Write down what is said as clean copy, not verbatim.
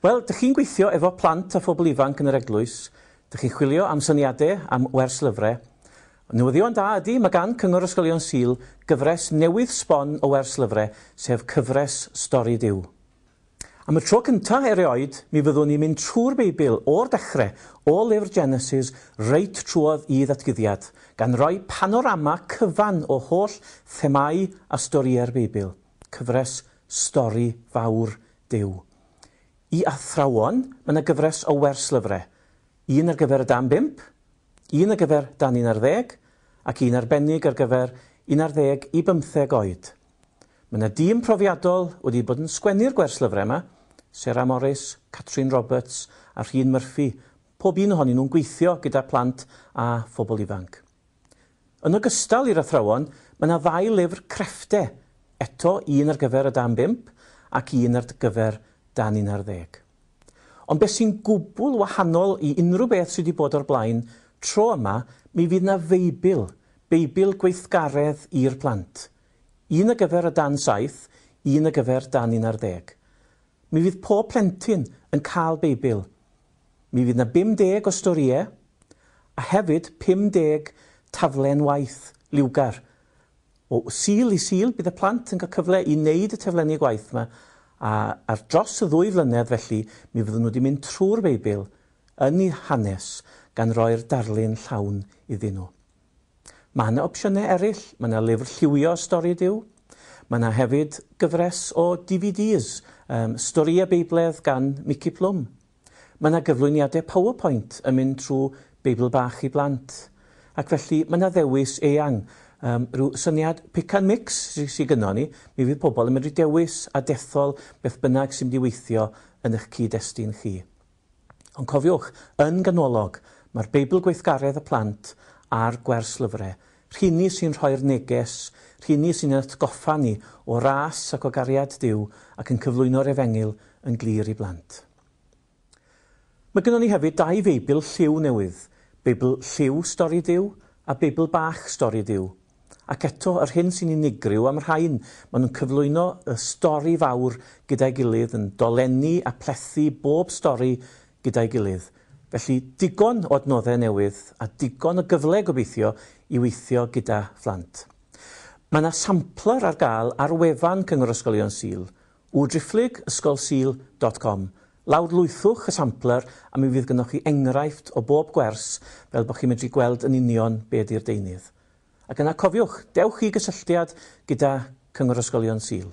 Wel, dych chi'n gweithio efo plant a phobl ifanc yn yr eglwys, dych chi'n chwilio am syniadau am wers lyfrau. Newyddion da ydy, mae gan Cyngor Ysgolion Sul gyfres newydd sbon o wers lyfrau, sef cyfres Stori Duw. Am y tro cyntaf erioed, mi fyddwn ni'n mynd trwy'r Beibl o'r dechrau, o lyfr Genesis, reit trwodd i ddatguddiad, gan roi panorama cyfan o holl themâu a storïau'r Beibl. Cyfres Stori Fawr Duw. I athrawon, mae yna gyfres o werslyfrau. Un ar gyfer y dan 5, un ar gyfer dan 11, ac un arbennig ar gyfer 11 i 15 oed. Mae yna dîm profiadol wedi bod yn sgwennu'r gwerslyfrau yma, Sarah Morris, Catrin Roberts a Rhun Murphy, pob un ohonyn nhw'n gweithio gyda plant a phobl ifanc. Yn ogystal i'r athrawon, mae yna ddau lyfr creffte, eto un ar gyfer y dan bump ac un ar gyfer dan 11. Ond beth sy'n gwbl wahanol i unrhyw beth sydd wedi bod o'r blaen, tro yma, mi fydd yna Feibl, Beibl gweithgaredd i'r plant. Un ar gyfer y dan 7, un ar gyfer dan 11. Mi fydd pob plentyn yn cael Beibl. Mi fydd 'na 50 o storïau, a hefyd 50 taflen waith liwgar. O Sul i Sul bydd y plant yn cael cyfle i wneud y taflenni gwaith 'ma, a ar dros y ddwy flynedd felly mi fyddwn nhw wedi mynd trwy'r Beibl yn ei hanes gan roi'r darlun llawn iddyn nhw. Mae yna opsiynau eraill, mae yna lyfr lliwio Stori Duw, mae yna hefyd gyfres o DVDs, Storïau Beibledd gan Mici Plwm. Mae yna gyflwyniadau PowerPoint yn mynd trwy Beibl bach i blant. Ac felly mae yna ddewis eang. Rhyw syniad pick and mix sydd sy gynnon ni. Mi fydd pobl yn medru dewis a dethol beth bynnag sy'n mynd i weithio yn eich cyd-destun chi. Ond cofiwch, yn ganolog, mae'r Beibl Gweithgaredd y Plant a'r gwers lyfrau, rheiny sy'n rhoi'r neges, rheiny sy'n ein atgoffa ni o ras ac o gariad Duw ac yn cyflwyno'r Efengyl yn glir i blant. Mae gynnon ni hefyd dau Feibl lliw newydd, Beibl lliw Stori Duw a Beibl bach Stori Duw. Ac eto, yr hyn sy'n unigryw am rhain, maen nhw'n cyflwyno y stori fawr gyda'i gilydd, yn dolenni a plethu bob stori gyda'i gilydd. Felly, digon o adnoddau newydd a digon o gyfle, gobeithio, i weithio gyda phlant. Mae yna sampler ar gael ar wefan Cyngor Ysgolion Sul, www.ysgolsul.com. Lawrlwythwch y sampler a mi fydd gynnoch chi enghraifft o bob gwers fel bod chi'n medru gweld yn union be ydy'r deunydd. Ac yna cofiwch, dewch i gysylltiad gyda Cyngor Ysgolion Sul.